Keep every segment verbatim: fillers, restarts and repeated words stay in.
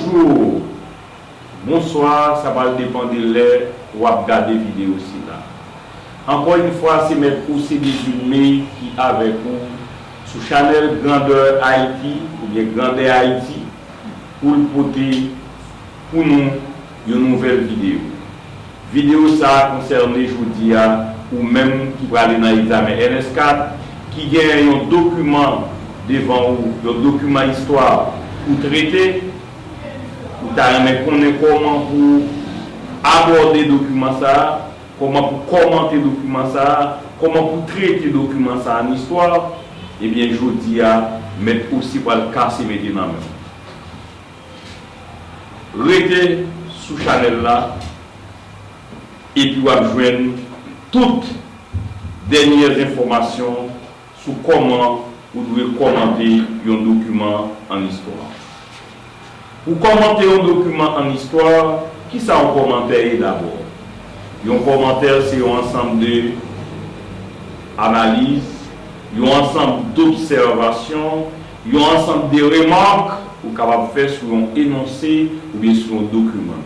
Bonjou, bonswa, sa pral depann de lè w ap gade videyo sila. Ankò yon fwa, se Mèt José Desulmé ki avèk ou sou chanèl Grandè Ayiti, oubyen Grandè Ayiti, pou l pote pou nou yon nouvèl videyo. Videyo sa a konsène jodi a ou menm ki prale nan egzamen N S kat, ki gen yon dokiman devan ou, yon dokiman istwa pou trete. Ou ta renmen konnen kòman pou abòde dokiman sa a, kòman pou kòmante dokiman sa a, kòman pou trete dokiman sa a an istwa. Ebyen, jodi a, Mèt José pral kase mete nan men w. Rete sou chanèl la, epi w ap jwenn tout dènyè enfòmasyon sou kòman ou dwe kòmante yon dokiman an istwa. Pou kòmante yon dokiman an istwa, kisa yon kòmantè ye dabò? Yon kòmantè se yon ansanm de analiz, yon ansanm d'obsèvasyon, yon ansanm de remak ou kapab fè sou yon enonse oubyen sou yon dokiman.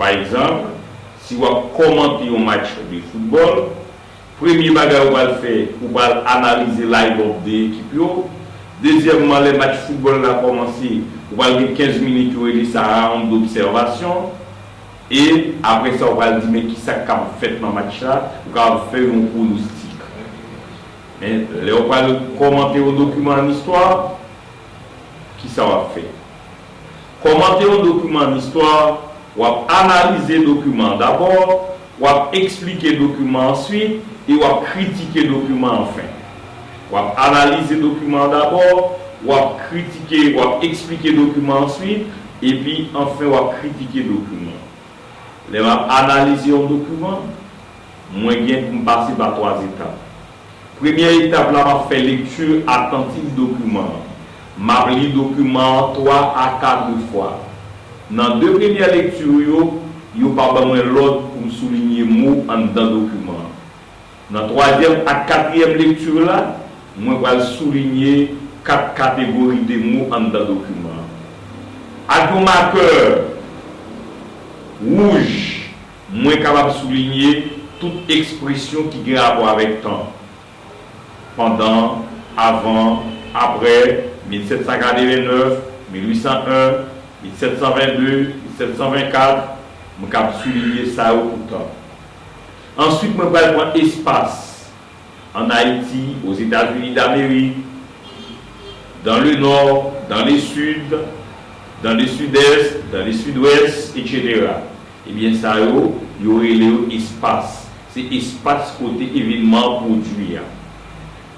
Pa egzanp, si w ap kòmante yon match de foutbòl, premye bagay ou pral fè, ou pral analize line-up de ekip yo. Dezyèmman, lè match foutbòl la kòmanse, ou pral gen kenz minit yo rele sa round d'observation. E apre sa, ou pral di men kisa k ap fèt nan match la, ou kapab fè yon pwonostik. Men lè ou pral kòmante yon dokiman an istwa, kisa w ap fè? Kòmante yon dokiman an istwa, w ap analize dokiman an dabò, w ap eksplike dokiman an answit, e w ap kritike dokiman an anfen. W ap analize dokiman an dabò, w ap kritike, w ap eksplike dokiman an answit, epi anfen w ap kritike dokiman an. Lè m ap analize yon dokiman, mwen gen pou m pase pa twa etap. Premyè etap la, m ap fè lekti atantif dokiman an. M ap li dokiman an twa a kat fwa. Nan de premyè lekti yo, yo pa ban mwen lòd pou m soulinye mo anndan dokiman an. Nan twazyèm ak katriyèm lekti la, mwen pral soulinye kat kategori de mo anndan dokiman an. Ak yon makè wouj, mwen kapab soulinye tout ekspresyon ki gen rapò avèk tan. Pandan, avan, aprè, mil sèt san katrevennnèf, mil uit san en, mil sèt san vennde, mil sèt san vennkat, mwen kab soulinye sa yo pou tan. Answit, mwen pral pran espas, en Haïti, aux États-Unis d'Amérique, dans le Nord, dans le Sud, dans le Sud-Est, dans le Sud-Ouest, et cetera. Ebyen, sa yo, yo rele yo espas. Se espas kote evènman an pwodui a.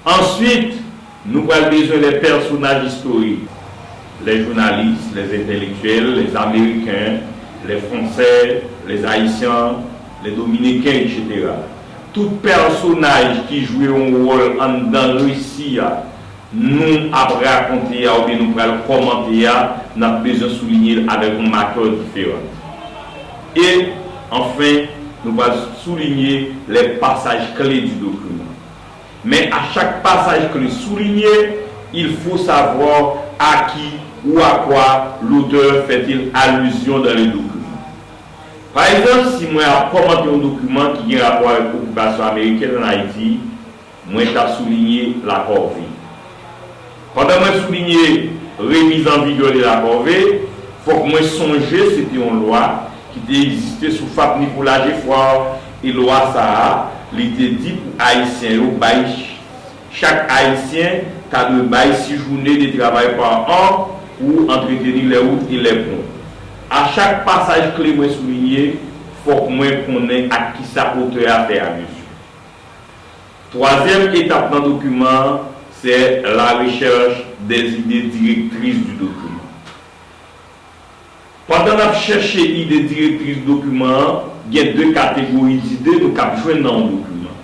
Answit, nou pral bezwen les personnages historiques, les journalistes, les intellectuels, les Américains, les Français, les Haïtiens, les Dominicains, et cetera. Tout pèsonaj ki jwe yon wòl anndan resi a nou ap rakonte a oubyen nou pral kòmante a, n ap bezwen soulinye l avèk yon makè diferan. E, anfen, nou pral soulinye les passages clés du document. Mais à chaque passage clé souligné, il faut savoir à qui ou à quoi l'auteur fait-il allusion dans le document. Pa egzanp, si mwen ap kòmante yon dokiman ki gen rapò avèk okipasyon amerikèn ann Ayiti, mwen t ap soulinye Lakòve. Pandan mwen soulinye remise en vigueur de Lakòve, fòk mwen sonje se te yon lwa ki te egziste sou Fab Nicolas Geffrard, e lwa sa a, li te di pou Ayisyen yo bay chak Ayisyen ta dwe bay sis jounen de travay pa an pou antreteni lè wout e lè pon. A chak pasaj kle mwen soulinye, fòk mwen konnen ak kisa otè a fè alizyon. Twazyèm etap nan dokiman an, se la recherche des idées directrices du document. Pandan n ap chèche ide direktris dokiman an, gen de kategori dide nou kab jwenn nan yon dokiman.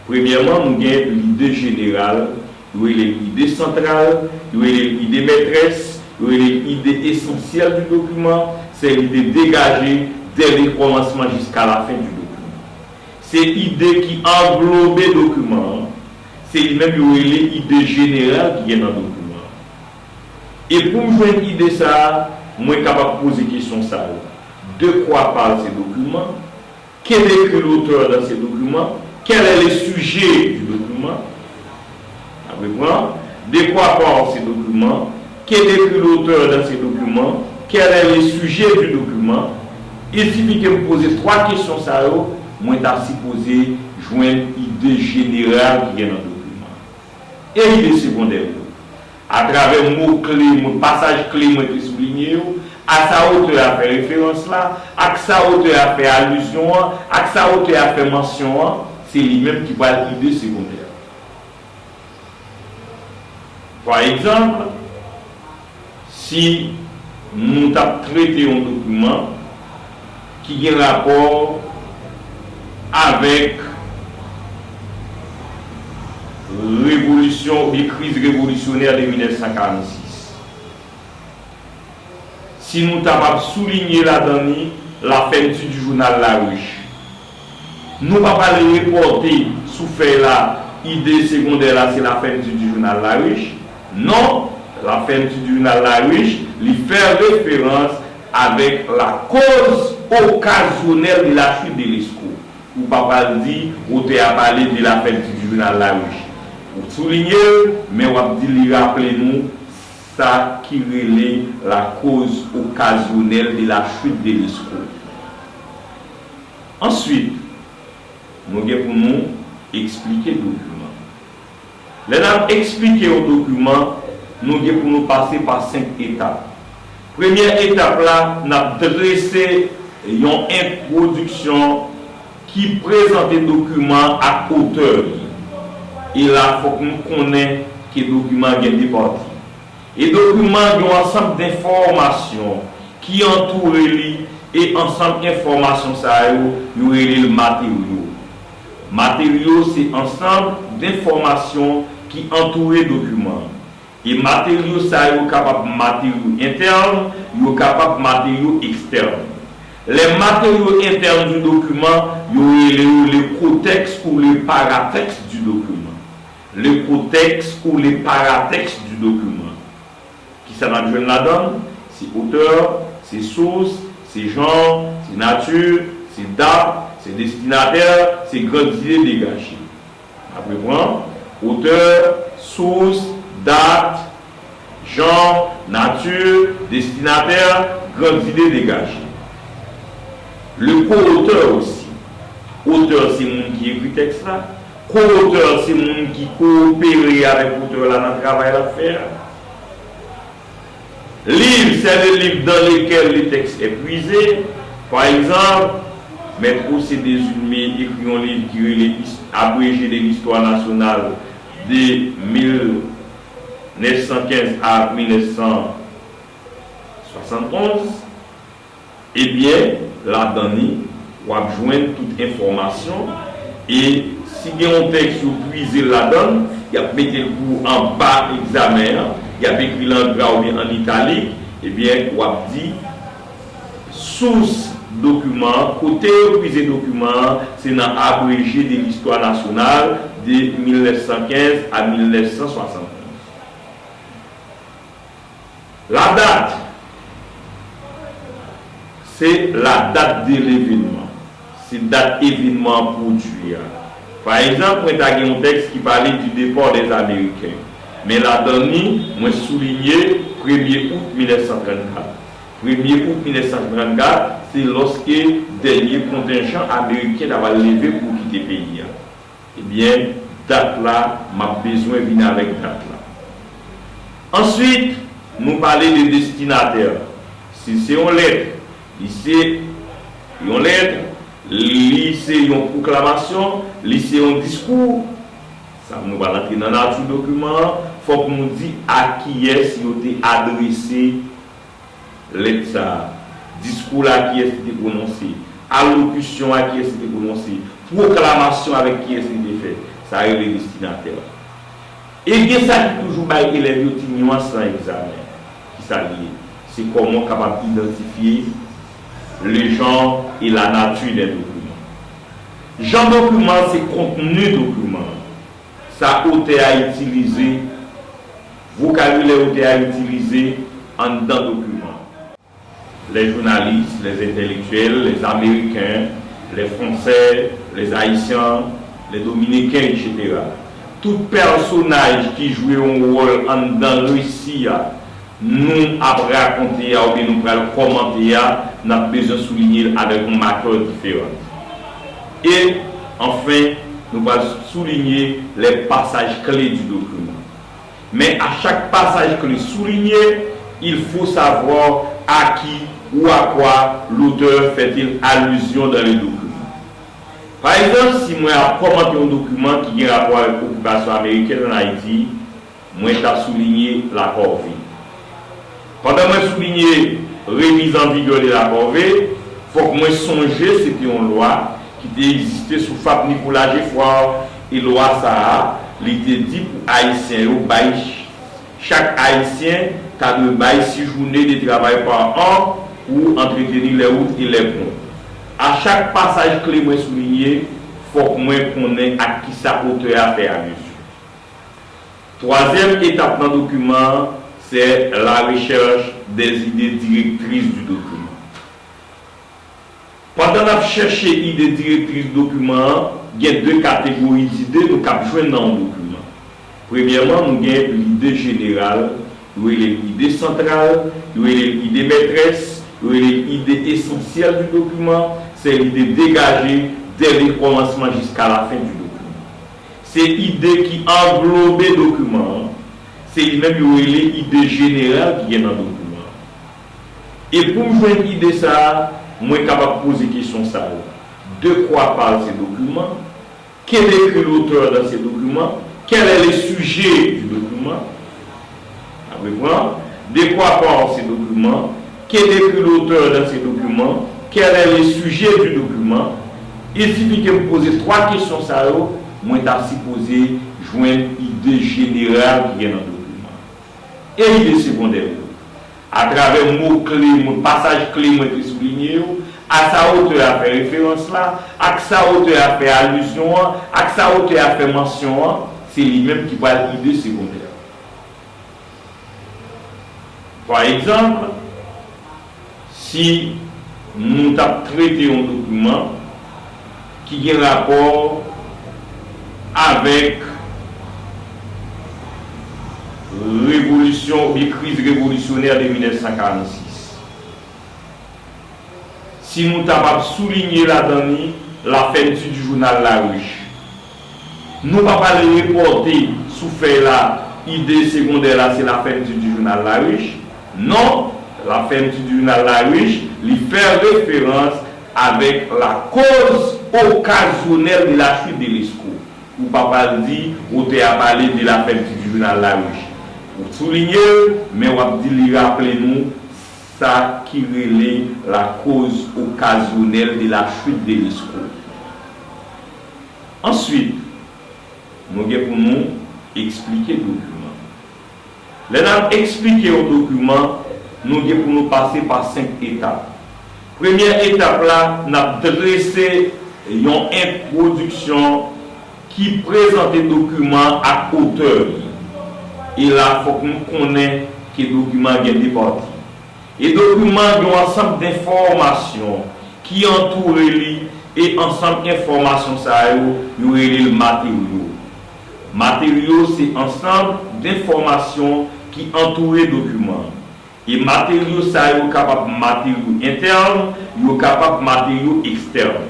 Premyèman, nou gen lide jeneral, yo rele l ide santral, yo rele l ide mètrès, yo rele l ide esansyèl du document, c'est l'idée dégagée dès le commencement jusqu'à la fin du document. Se ide ki anglobe dokiman an, se li menm yo rele ide jeneral ki gen nan dokiman an. E pou m jwenn ide sa a, mwen kapab poze kesyon sa yo. De quoi parle ce document? Que décrit l'auteur dans ce document? Quel est le sujet du document? N ap repran. De quoi parle ce document? Que décrit l'auteur dans ce document? Quel est le sujet du document? Il suffit ke m poze twa kesyon sa yo, mwen ta sipoze jwenn ide jeneral ki gen nan dokiman an. E ide segondè yo? Atravè mo kle, mo, pasaj kle mwen te soulinye yo, a sa otè a fè referans la, ak sa otè a fè alizyon an, ak sa otè a fè mansyon an, se li menm ki pral ide segondè. Pa egzanp, si nou t ap trete yon dokiman ki gen rapò avèk revolisyon oubyen kriz revolisyonè de mil nèf san karannsis, si nou ta p ap soulinye ladan li la fermeture du journal La Ruche, nou pa pral repòte sou fèy la, ide segondè la se la fermeture du journal La Ruche. Non, la fermeture du journal La Ruche, li fè referans avèk la cause occasionnelle de la chute de Lescot. Ou pa pral di otè a pale de la fermeture du journal La Ruche. Ou soulinye l, men w ap di li raple nou sa ki rele la cause occasionnelle de la chute de Lescot. Answit, nou gen pou nou eksplike dokiman. Lè n ap eksplike yon dokiman, nou gen pou nou pase pa senk etap. Premyè etap la, n ap drese yon entwodiksyon ki prezante dokiman an ak otè li. E la, fòk nou konnen ke dokiman an gen de pati. E dokiman an gen yon ansanm enfòmasyon ki antoure li, e ansanm enfòmasyon sa yo, yo rele l materyo. Materyo se ansanm enfòmasyon ki antoure dokiman an. E materyo sa yo kapab materyo entèn, yo kapab materyo ekstèn. Lè materyo entèn du document, yo rele yo le contexte ou le paratexte du document. Le contexte ou le paratexte du document. Kisa n ap jwenn ladan l? Se otè, se sous, se jan, se nati, se dat, se destinatè, se grann ide degaje. N ap reprann. Otè, sous, dat, jan, nati, destinatè, grann ide degaje. Le ko-otè osi. Otè se moun ki ekri tèks la. Ko-otè se moun ki kowopere avèk otè la nan travay l ap fè a. Livre, c'est le livre dans lequel le texte est puisé. Pa egzanp, Maître José Dézulmé ekri yon liv ki rele His-, Abrégé de l'histoire nationale de mil nèf san kenz a mil nèf san swasann onz. Ebyen, ladan li, w ap jwenn tout enfòmasyon. E si gen yon tèks yo pwize l ladan l, y ap mete l pou anba egzamen an, y ap ekri l an gra oubyen an italik, ebyen, w ap di sous dokiman an, kote yo pwize dokiman an, se nan Abrégé de l'histoire nationale de mil nèf san kenz a mil nèf san swasann onz. La date, c'est la date de l'événement. Se dat evènman an pwodui a. Pa egzanp, mwen ta gen yon tèks ki pale du départ des Américains. Men ladan li, mwen soulinye premye out mil nèf san trannkat. Premye out mil nèf san trannkat, se lòske dènye kontenjan ameriken ta pral leve pou kite peyi a. Ebyen, dat la, m ap bezwen vin avèk dat la. Answit, nou pale de destinatè. Si se yon lèt, li se yon lèt, li se yon pwoklamasyon, li se yon diskou. Sa nou pral antre nan nati dokiman an, fòk nou di a kiyès yo te adrese lèt sa a, diskou la kiyès li te pwononse, alokisyon a kiyès li te pwononse, pwoklamasyon avèk kiyès li te fèt, sa rele destinatè. E gen sa ki toujou bay elèv yo ti nyans nan egzamen. Kisa l ye? Se kòman w kapab idantifye le genre et la nature d'un document. Jan dokiman an se kontni dokiman an. Sa otè a itilize Vokabilè otè a itilize anndan dokiman. Les journalistes, les intellectuels, les Américains, les Français, les Haïtiens, les Dominicains, et cetera. Tout pèsonaj ki jwe yon wòl anndan resi a nou ap rakonte a oubyen nou pral kòmante a, n ap bezwen soulinye l avèk yon makè diferan. E, anfen, nou pral soulinye les passages clés du document. Mais à chaque passage clé souligné, il faut savoir à qui ou à quoi l'auteur fait-il allusion dans le document. Pa egzanp, si mwen ap kòmante yon dokiman ki gen rapò avèk okipasyon amerikèn ann Ayiti, mwen t ap soulinye Lacorvée. Pandan mwen soulinye remise en vigueur de Lacorvée, fòk mwen sonje se te yon lwa ki te egziste sou Fab Nicolas Geffrard, e lwa sa a, li te di pou Ayisyen yo bay, chak Ayisyen ta dwe bay sis jounen de travay pa an pou antreteni lè wout e lè pon. A chak pasaj kle mwen soulinye, fòk mwen konnen ak kisa otè a fè alizyon. Twazyèm etap nan dokiman an, c'est la recherche des idées directrices du document. Pandan n ap chèche ide direktris dokiman an, gen de kategori dide nou kab jwenn nan yon dokiman. Premyèman, nou gen lide jeneral, yo rele l ide santral, yo rele l ide mètrès, yo rele l ide esansyèl du document, c'est l'idée dégagée dès le commencement jusqu'à la fin du document. Se ide ki anglobe dokiman an. Se li menm yo rele ide jeneral ki gen nan dokiman an. E pou m jwenn ide sa a, mwen kapab poze kesyon sa yo. De quoi parle ce document? Que décrit l'auteur dans ce document? Quel est le sujet du document? Ap repran. De quoi parle ce document? Que décrit l'auteur dans ce document? Quel est le sujet du document? Il suffit ke m poze twa kesyon sa yo, mwen ta sipoze jwenn ide jeneral ki gen nan dokiman an. E ide segondè yo? Atravè mo kle mwen, pasaj kle mwen te soulinye yo, a sa otè a fè referans la, ak sa otè a fè alizyon an, ak sa otè a fè mansyon an, se li menm ki pral ide segondè. Pa egzanp, si nou t ap trete yon dokiman ki gen rapò avèk revolisyon oubyen kriz revolisyonè de mil nèf san karannsis, si nou ta p ap soulinye ladan li la fermeture du journal La Ruche, nou pa pral repòte sou fèy la, ide segondè la se la fermeture du journal La Ruche. Non, la fermeture du journal La Ruche, li fè referans avèk la cause occasionnelle de la chute de Lescot. Ou pa pral di otè a pale de la fermeture du journal La Ruche. Ou soulinye l, men w ap di li raple nou sa ki rele la cause occasionnelle de la chute de Lescot. Answit, nou gen pou nou eksplike dokiman. Lè n ap eksplike yon dokiman, nou gen pou nou pase pa senk etap. Premyè etap la, n ap drese yon entwodiksyon ki prezante dokiman ak otè li. E la, fòk nou konnen ke dokiman gen de pati. E dokiman gen yon ansanm denfòmasyon ki antoure li, e ansanm enfòmasyon sa yo, yo rele l materyo. Materyo se ansanm denfòmasyon ki antoure dokiman an. E materyo sa yo kapab materyo entèn, yo kapab materyo ekstèn.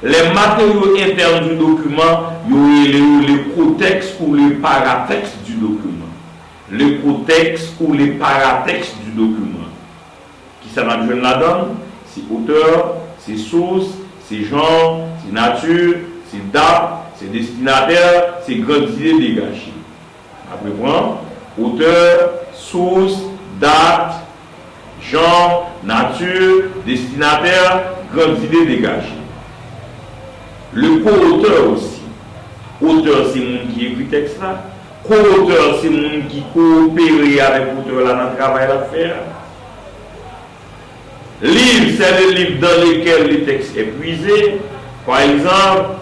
Les matériaux internes du document, yo rele yo le contexte ou le paratexte du document. Le contexte ou le paratexte du document. Kisa n ap jwenn ladan l? Se otè, se sous, se jan, se nati, se dat, se destinatè, se gran dide degaje. N ap repran. Otè, sous, dat, jan, nati, destinatè, gran dide degaje. Le co-auteur osi. Otè se moun ki ekri tèks la. Ko-otè se moun ki kowopere avèk otè la nan travay l ap fè a. Livre, c'est le livre dans lequel le texte est puisé. Pa egzanp,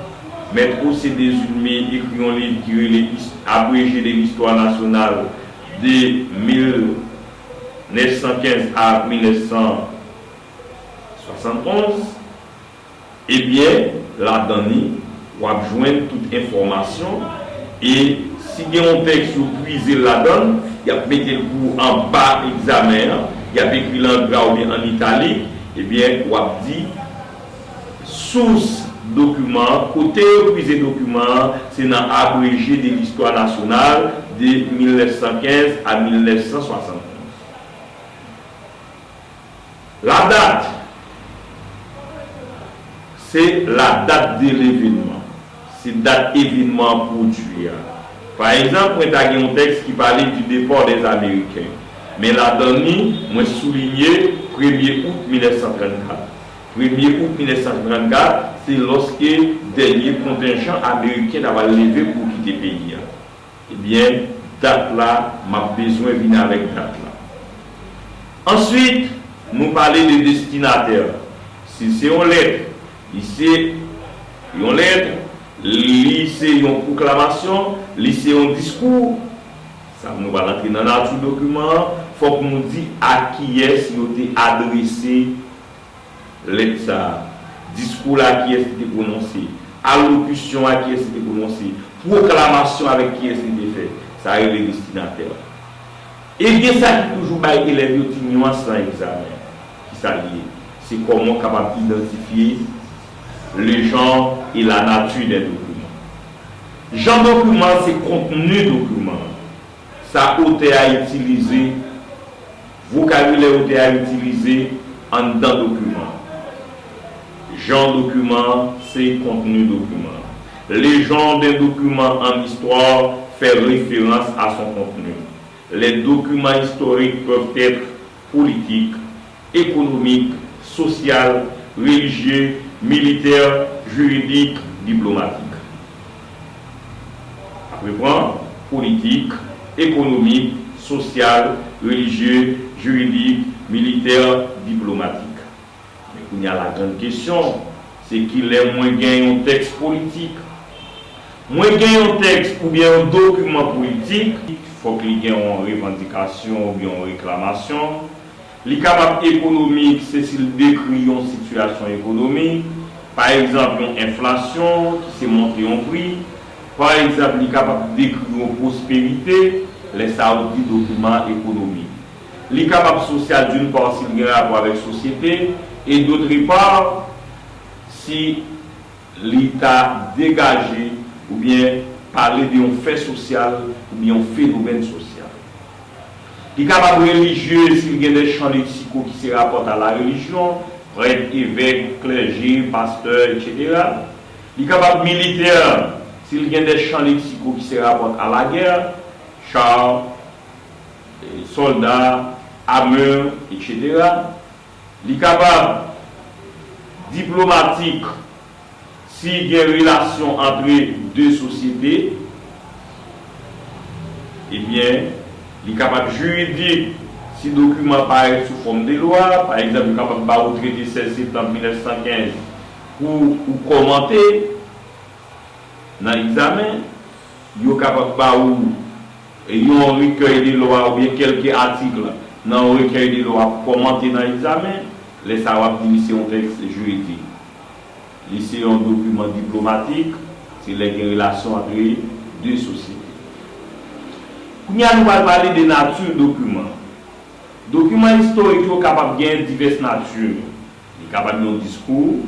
Maître José Désulmé ekri yon liv ki rele His- Abrégé de l'histoire nationale de mil nèf san kenz a mil nèf san swasannonz, ebyen, ladan li, w ap jwenn tout enfòmasyon, e si gen yon tèks yo pwize l ladan l, y ap mete l pou anba egzamen an, y ap ekri l an gra oubyen an italik, ebyen, w ap di sous dokiman an, kote yo pwize dokiman an, se nan Abrégé de l'histoire nationale de mil nèf san kenz a mil nèf san swasannonz. La date, c'est la date de l'événement. Se dat evènman an pwodui a. Pa egzanp, mwen ta gen yon tèks ki pale du départ des Américains. Men ladan li, mwen soulinye premye out mil nèf san trannkat. Premye out mil nèf san trannkat, se lòske dènye kontenjan ameriken ta pral leve pou kite peyi a. Ebyen, dat la, m ap bezwen vin avèk dat la. Answit, nou pale de destinatè. Si se yon lèt, li se yon lèt, li se yon pwoklamasyon, li se yon diskou. Sa nou pral antre nan nati dokiman an, fòk nou di a kiyès yo te adrese lèt sa a, diskou la a kiyès li te pwononse, alokisyon a kiyès li te pwononse, pwoklamasyon avèk kiyès li te fè, sa rele destinatè. E gen sa ki toujou bay elèv yo ti nyans nan egzamen. Kisa l ye? Se kòman w kapab idantifye le genre et la nature des documents. Jan dokiman an, se kontni dokiman an. Sa otè a itilize, vokabilè otè a itilize anndan dokiman an. Jan dokiman an, se kontni dokiman an. Le genre d'un document en histoire fait référence à son contenu. Les documents historiques peuvent être politiques, économiques, sociales, religieux, militaires, juridiques, diplomatiques. Apre pran politik, ekonomik, sosyal, relijye, jiridik, militè, diplomatik. Men kounye a la grande question, se kilè mwen gen yon tèks politik? Mwen gen yon tèks oubyen yon dokiman politik, fòk li gen yon revandikasyon oubyen yon reklamasyon. Li kapab ekonomik, se si l dekri yon sitiyasyon ekonomik, pa egzanp, yon enflasyon ki se monte yon pri. Pa egzanp, li kapab dekri yon pwosperite, lè sa a w di dokiman an ekonomik. Li kapab sosyal, d'une part, si l gen rapò avèk sosyete, e d'autre part, si li ta degaje oubyen pale de yon fè sosyal oubyen yon fenomèn sosyal. Li kapab relijye si l gen de chan leksiko ki se rapòt a la relijyon, prèt, evèk, klèje, pastè, etsetera. Li kapab militè si l gen de chan leksiko ki se rapòt a lagè, cha, sòlda, ame, etsetera. Li kapab diplomatik si gen relasyon antre de sosyete, ebyen, li kapab jiridik si dokiman parèt sou fòm de lwa. Pa egzanp, yo kapab ba ou trete sèz septanm mil nèf san kenz pou ou kòmante nan egzamen. Yo kapab ba ou yon rekèy de lwa oubyen kèlke atik nan yon rekèy de lwa pou kòmante nan egzamen. Lè sa a, w ap di li se yon tèks jiridik. Li se yon dokiman diplomatik, se lè gen relasyon antre de sosyete. Kounye a, nou pral pale de nati dokiman. Dokiman istorik yo kapab gen divès nati. Li kapab yon diskou,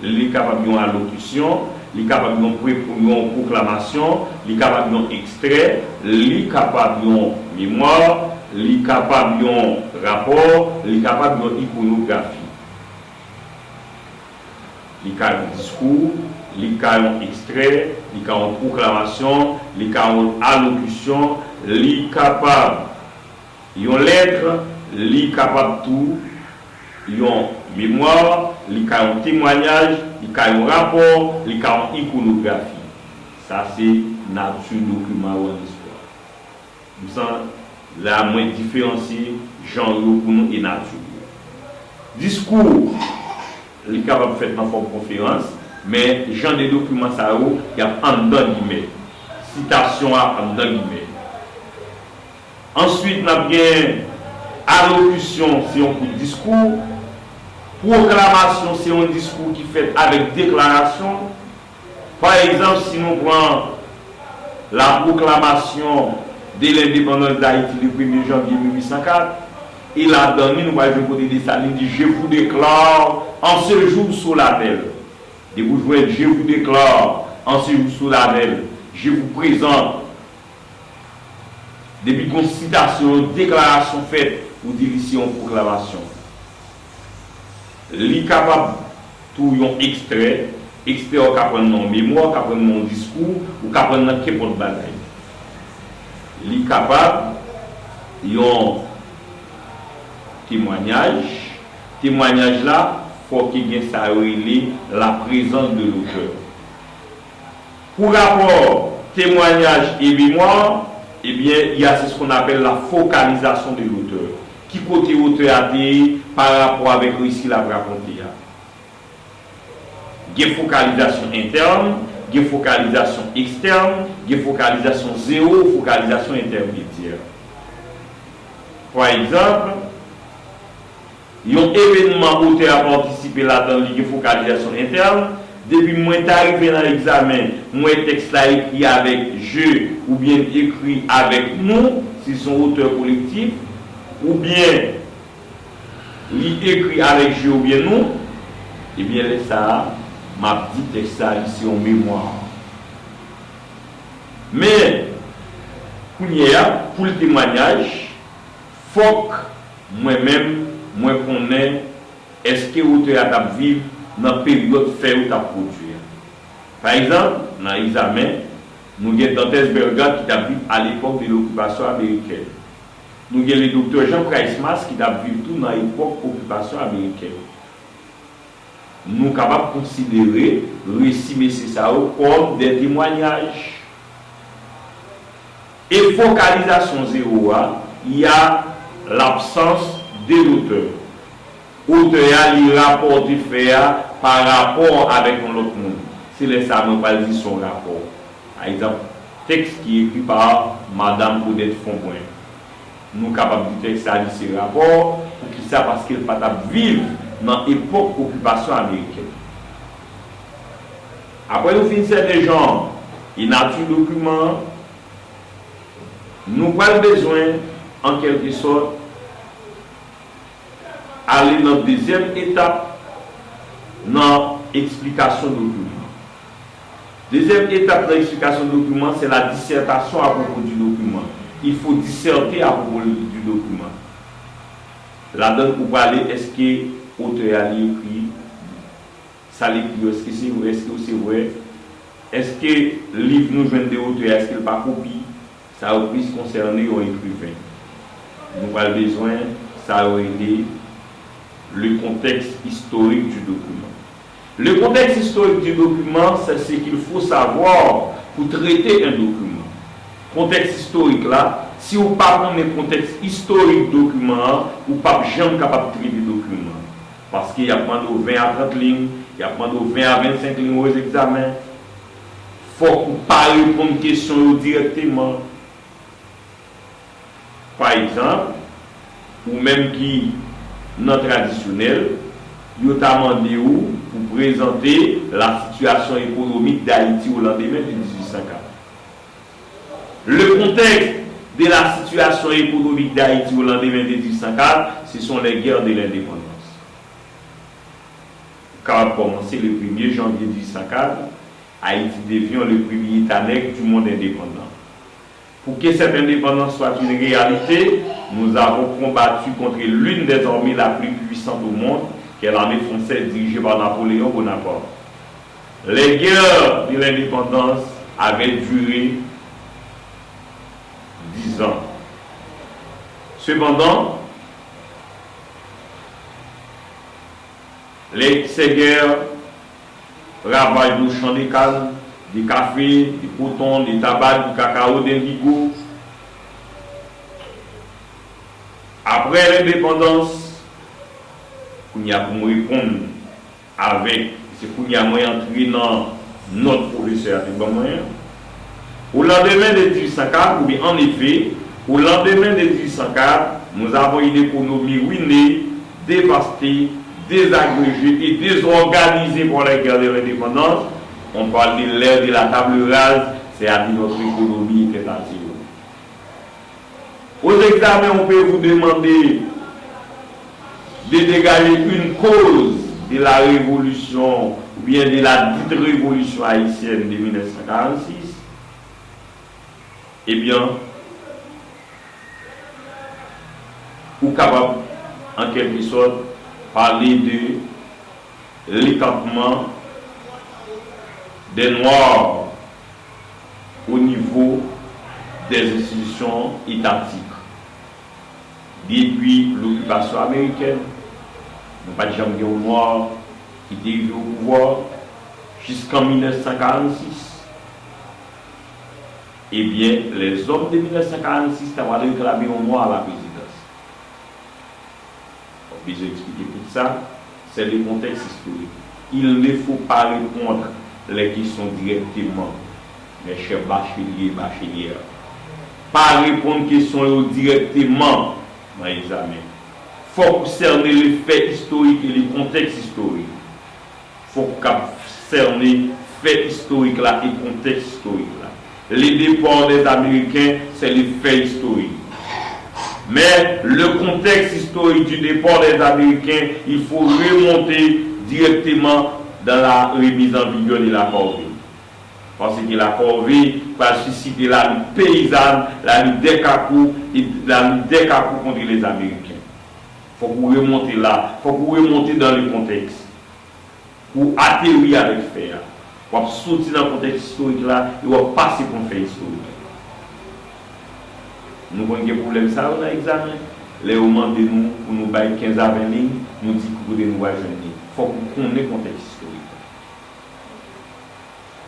li kapab yon alokisyon, li kapab yon pre-, yon pwoklamasyon, li kapab yon ekstrè, li kapab yon memwa, li kapab yon rapò, li kapab yon ikonografi. Li ka yon diskou, li ka yon ekstrè, li ka yon pwoklamasyon, li ka yon alokisyon, li kapab yon lèt, li kapab tou yon memwa, li ka yon temwayaj, li ka yon rapò, li ka yon ikonografi. Sa se nati dokiman yo an istwa. M san la mwen diferansye jan yo pou nou e nati yo. Diskou, li kapab fèt nan fòm konferans, men jan de dokiman sa yo, y ap anndan gimè. Sitasyon a anndan gimè. Answit, n ap gen alokisyon, se yon kout diskou. Pwoklamasyon, se yon diskou ki fèt avèk deklarasyon. Pa egzanp, si nou pran la proclamation de l'indépendance d'Haïti le premier janvier mil uit san kat, e ladan li, nou pral jwenn kote Desalin di, Je vous déclare en ce jour solennel. Depi w jwenn Je vous déclare en ce jour solennel, Je vous présente. Depi gon sitasyon, yon deklarasyon fèt, ou di li se yon pwoklamasyon. Li kapab tou yon ekstrè. Ekstrè a w ka pran nan yon memwa, w ka pran nan yon diskou, ou ka pran nan kenpòt bagay. Li kapab yon temwanyaj. Temwanyaj la, fòk gen sa yo rele la présence de l'auteur. Pour rapport, témoignage et mémoire, eh bien, il y a, c'est ce qu'on appelle la focalisation de l'auteur. Ki kote otè a te ye pa rapò avèk resi l ap rakonte a? Gen fokalizasyon entèn, gen fokalizasyon ekstèn, gen fokalizasyon zewo, fokalizasyon entèmedyè. Pa egzanp, yon evenman otè a patisipe ladan l, li gen fokalizasyon entèn. Depi mwen ta rive nan egzamen, m wè tèks la ekri avèk je oubyen ekri avèk nou, si se yon otè kolektif, oubyen li ekri avèk je oubyen nou, ebyen, lè sa a, m ap di tèks sa a, li se yon memwa. Men, kounye a, pou l temwanyaj, fòk mwen menm, mwen konnen èske otè a t ap viv nan peryòd fè yo t ap pwodui a. Pa egzanp, nan egzamen, nou gen Dantès Bellegarde ki t ap viv à l'époque de l'occupation américaine. Nou gen le doktè Jean Price Mars ki t ap viv tou nan epòk okipasyon amerikèn. Nou kapab konsidere resi mesye sa yo kòm de temwanyaj. E fokalizasyon zewo a, y a l'absence de l'auteur. Otè a li rapòte fè a pa rapò avèk yon lòt moun. Se lè sa a mwen pral di se yon rapò. Pa egzanp, tèks ki ekri pa Madam Odette Fombrun. Nou kapab di tèks sa a li se rapò. Poukisa? Paske l pa t ap viv nan epòk okipasyon amerikèn. Apre nou fin sèten jan e nati dokiman an, nou pral bezwen, an kèlke sòt, ale nan dezyèm etap nan eksplikasyon dokiman. Dezyèm etap nan eksplikasyon dokiman, c'est la dissertation à propos du document. Il faut disserter à propos du document. Ladan l, ou prale, èske otè a li ekri sa l ekri yo, èske se vre, èske se vre? Èske liv nou jwenn de otè a, èske l pa kopi? Sa yo plis konsène yon ekriven. Nou pral bezwen sa yo rele le contexte historique du document. Le contexte historique du document, c'est ce qu'il faut savoir pour traiter un document. Kontèks istorik la, si w pa konnen kontèks istorik dokiman an, ou p ap janm kapab trete dokiman an. Paske y ap mande w ven a trant liy, y ap mande w ven a vennsenk liy, ou egzamen. Fòk ou pa reponn kesyon yo dirèkteman. Pa egzanp, ou menm ki nan tradisyonèl, yo ta mande w pou prezante la situation économique d'Haïti au lendemain de dizwit san kat. Le contexte de la situation économique d'Haïti au lendemain de dizwit san kat, ce sont les guerres de l'indépendance. Ou kapab kòmanse le premier janvier dizwit san kat, Haïti devient le premier État nègre du monde indépendant. Pour que cette indépendance soit une réalité, nous avons combattu contre l'une des armées la plus puissante au monde, qui est l'armée française dirigée par Napoléon Bonaparte. Les guerres de l'indépendance avaient duré dix ans. Cependant, les, ces guerres ravagent nos champs de canne, de café, de coton, de tabac, du cacao, d'indigo. Après l'indépendance, kounye a pou m reponn avèk, se kounye a mwen antre nan nòt pwofesè a te ban mwen an. Au lendemain de dizwit san kat, oubyen en effet, Au lendemain de dix-huit cent quatre, nous avons une économie ruinée, dévastée, désagrégée et désorganisée par la guerre de l'indépendance. On parle de l'ère de la table rase, c'est-à-dire notre économie était à zéro. Aux examens, on peut vous demander de dégager une cause de la révolution ou bien de la dite révolution haïtienne de mille neuf cent quarante-six. Ebyen, ou kapab, an kèlkesòt, pale de l'éclatement des Noirs au niveau des institutions étatiques. Depi lokipasyon amerikèn, nou pa t janm gen yon nwa ki te rive o pouvwa jiskan mil nèf san karannsis. Ebyen, lèzòm de mil nèf san karannsis ta pral reklame yon nwa a la présidence. Ou bezwen eksplike tout sa, c'est le contexte historique. Il ne faut pas répondre les questions directement, mes chers bacheliers et bachelières. Pa reponn kesyon yo dirèkteman nan egzamen. Fòk ou sène le fait historique et le contexte historique. Fòk ou kab sène fè istorik la e kontèks istorik la. Le départ des Américains, c'est le fait historique. Mais le contexte historique du départ des Américains, il faut remonter directement dans la remise en vigueur de la corvée. Paske la corvée va susciter la lutte paysanne, la lutte des Kakous et la lutte des Kakous contre les Américains. Fòk ou remonte la, fòk ou remonte dans le contexte. Pou ateri avèk fè a, w ap soti nan kontèks istorik la e w ap pase pran fè istorik la. Nou konn gen pwoblèm sa yo nan egzamen. Lè yo mande nou pou nou bay kenz a ven liy, nou di ki kote nou pral jwenn li. Fòk ou konnen kontèks istorik la.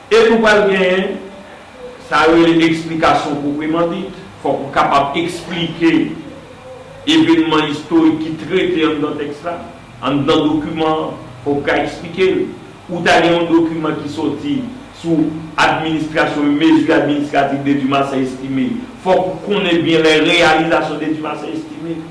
E nou pral genyen sa yo rele eksplikasyon pwopreman dit. Fòk ou kapab eksplike evènman istorik ki trete anndan tèks la, anndan dokiman an. Fòk ou ka eksplike l. Ou ta gen yon dokiman ki soti sou administration, mesures administratives de Dumarsais estimées. Fòk ou konnen byen les réalisations de Dumarsais estimées.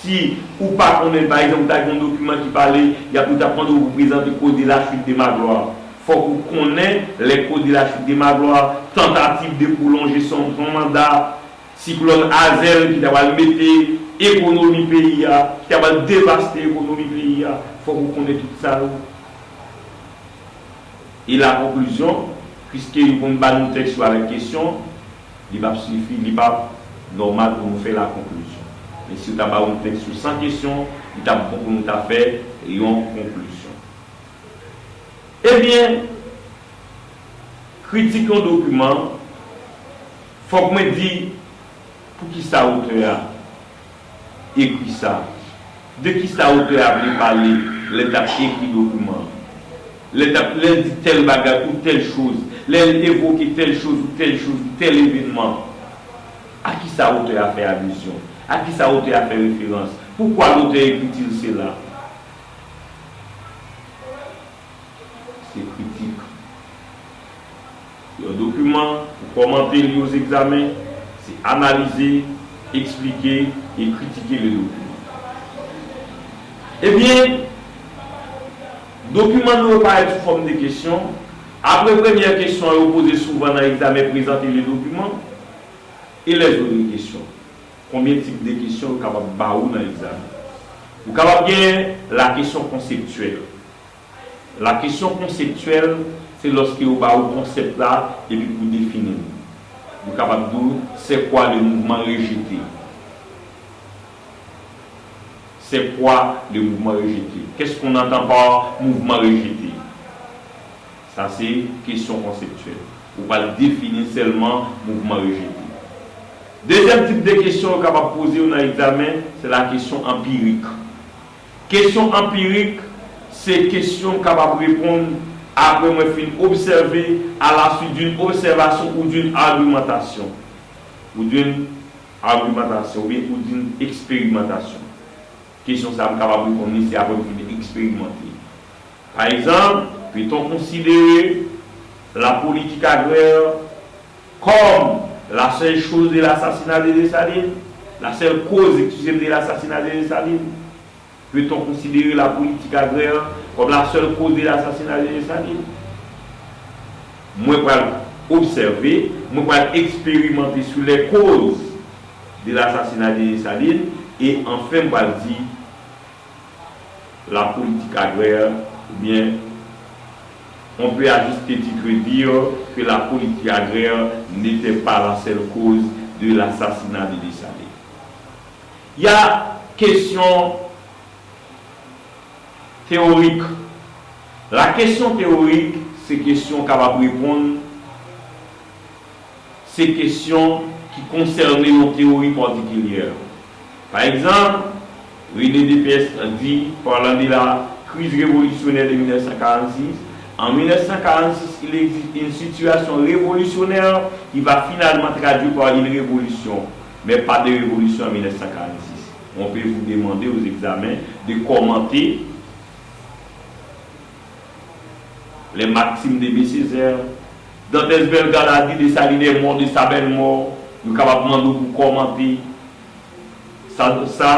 Si ou pa konnen, pa egzanp, ou ta gen yon dokiman ki pale, y ap, yo t ap mande w pou prezante cause de la chute de Magloire. Fòk ou konnen les causes de la chute de Magloire, tentative de prolonger son, son mandat, siklòn Azèl ki ta pral mete ekonomi peyi a, ki ta pral devaste ekonomi peyi a. Fòk ou konnen tout sa yo. E la conclusion, piske yo konn ba nou tèks yo avèk kesyon, li p ap sifi, li p ap nòmal pou nou fè la conclusion. Men si yo ta ba nou tèks yo san kesyon, li t ap bon pou nou ta fè yon konklizyon. Ebyen, kritik yon dokiman, fòk mwen di poukisa otè a ekri sa. De kisa otè a vle pale lè l t ap ekri dokiman an? Lè l t ap, lè l di tèl bagay ou tèl choz, lè l evoke tèl choz ou tèl choz ou tèl evènman, a kisa otè a fè alizyon? A kisa otè a fè referans? Pourquoi l'auteur écrit-il cela? Se kritik. Yon dokiman, pou kòmante li aux examens, se analize, eksplike e kritike le document. Ebyen, dokiman nou yo parèt sou fòm de kesyon. Apre premyè kesyon an, yo poze souvan nan egzamen, prezante le document et les autres questions. Konbyen tip de kesyon yo kapab ba ou nan egzamen? Ou kapab gen la question conceptuelle. La kesyon konseptyèl, se lòske yo ba ou konsèp la epi pou defini l. Yo kapab di w, c'est quoi le mouvement rejeté? C'est quoi le mouvement rejeté? Qu'est-ce qu'on entend par mouvement rejeté? Sa se kesyon konseptyèl. Ou pral defini sèlman mouvman rejete. Dezyèm tip de kesyon yo kapab poze yo nan egzamen, se la kesyon anpirik. Kesyon anpirik, se kesyon w kapab reponn apre mwen fin obsève, à la suite d'une observation ou d'une argumentation, ou d'une argumentation, oubyen ou d'une expérimentation. Kesyon sa a, m kapab reponn li, se apre m fin eksperimante. Pa egzanp, peut-on considérer la politique agraire comme La seule chose de l'assassinat de Dessalines, la seule cause, excusez-moi, de l'assassinat de Dessalines, peut-on considérer la politique agraire comme la seule cause de l'assassinat de Dessalines? Mwen pral obsève, mwen pral eksperimante sou les causes de l'assassinat de Dessalines, e anfen mwen pral di la politique agraire, oubyen on peut à juste titre dire que la politique agraire n'était pas la seule cause de l'assassinat de Dessalines. Il y a question théorique. La question théorique, se kesyon w kapab reponn, se kesyon ki konsène yon teyori patikilyè. Pa egzanp, René Dépestre dit, parlant de la crise révolutionnaire de mille neuf cent quarante-six, en mille neuf cent quarante-six, il existe une situation révolutionnaire qui va finalement traduire par une révolution, mais pas de révolution en mille neuf cent quarante-six. On peut vous demander aux examens de commenter les maximes d'Aimé Césaire. Dantès Bellegarde a di Dessalines est mort de sa belle mort. Nou kapab mande w pou kòmante sa, sa,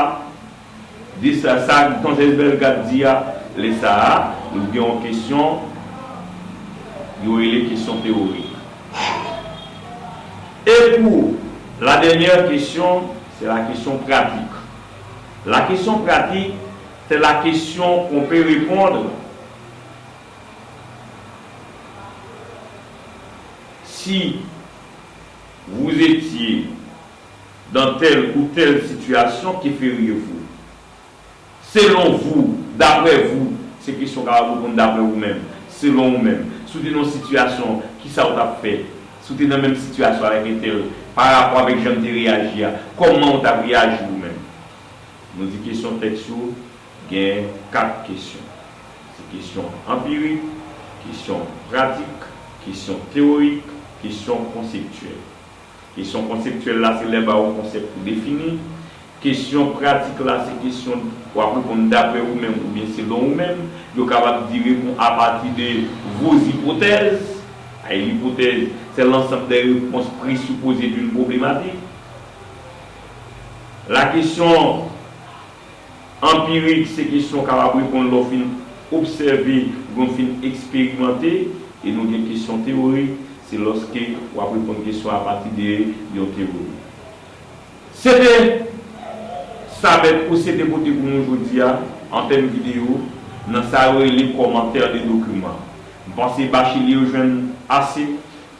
de sa, sa Dantès Bellegarde di a, lè sa a, nou gen yon kesyon, yo rele kesyon teyorik. Et pour la dernière question, c'est la question pratique. La question pratique, c'est la question qu'on peut répondre si vous étiez dans telle ou telle situation, que feriez-vous? Selon vous, d'après vous, se kesyon w kapab reponn daprè ou menm, selon ou menm. Si w te nan yon sitiyasyon, kisa w t ap fè? Si w te nan menm sitiyasyon avèk entèl, pa rapò avèk jan l te reyaji a, kòman w t ap reyaji ou menm? Nou di kesyon tèks yo gen kat kesyon. Se kesyon anpirik, kesyon pratik, kesyon teyorik, kesyon konseptyèl. Kesyon konseptyèl la, se lè ba ou konsèp pou defini. Kesyon pratik la, se kesyon w ap reponn daprè ou menm oubyen selon ou menm. Yo kapab di répond à partir de vos hypothèses. Ay, lipotèz, c'est l'ensemble des réponses présupposées d'une problématique. La question anpirik, se kesyon w kapab reponn lè w fin obsève oubyen w fin eksperimante, e nou gen kesyon teyorik, se lòske w ap reponn kesyon apati de yon teyori. Se te sa bèt ou se te pote pou nou jodi a, an tèm videyo, nan sa yo rele kòmantè de dokiman. M panse bacheli yo jwenn ase.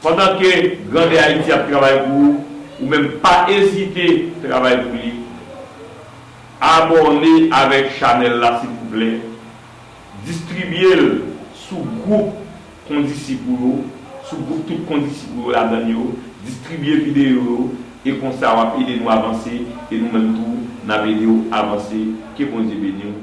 Pandan ke Grandè Ayiti ap travay pou ou, ou menm pa ezite travay pou li. Abòne avèk chanèl la, silvouplè. Distribye l sou gwoup kondisip ou yo, sou gwoup tout kondisip ou yo ladann yo. Distribye videyo yo, e konsa w ap ede nou avanse, e nou menm tou, n ap ede w avanse. Ke Bondye beni w.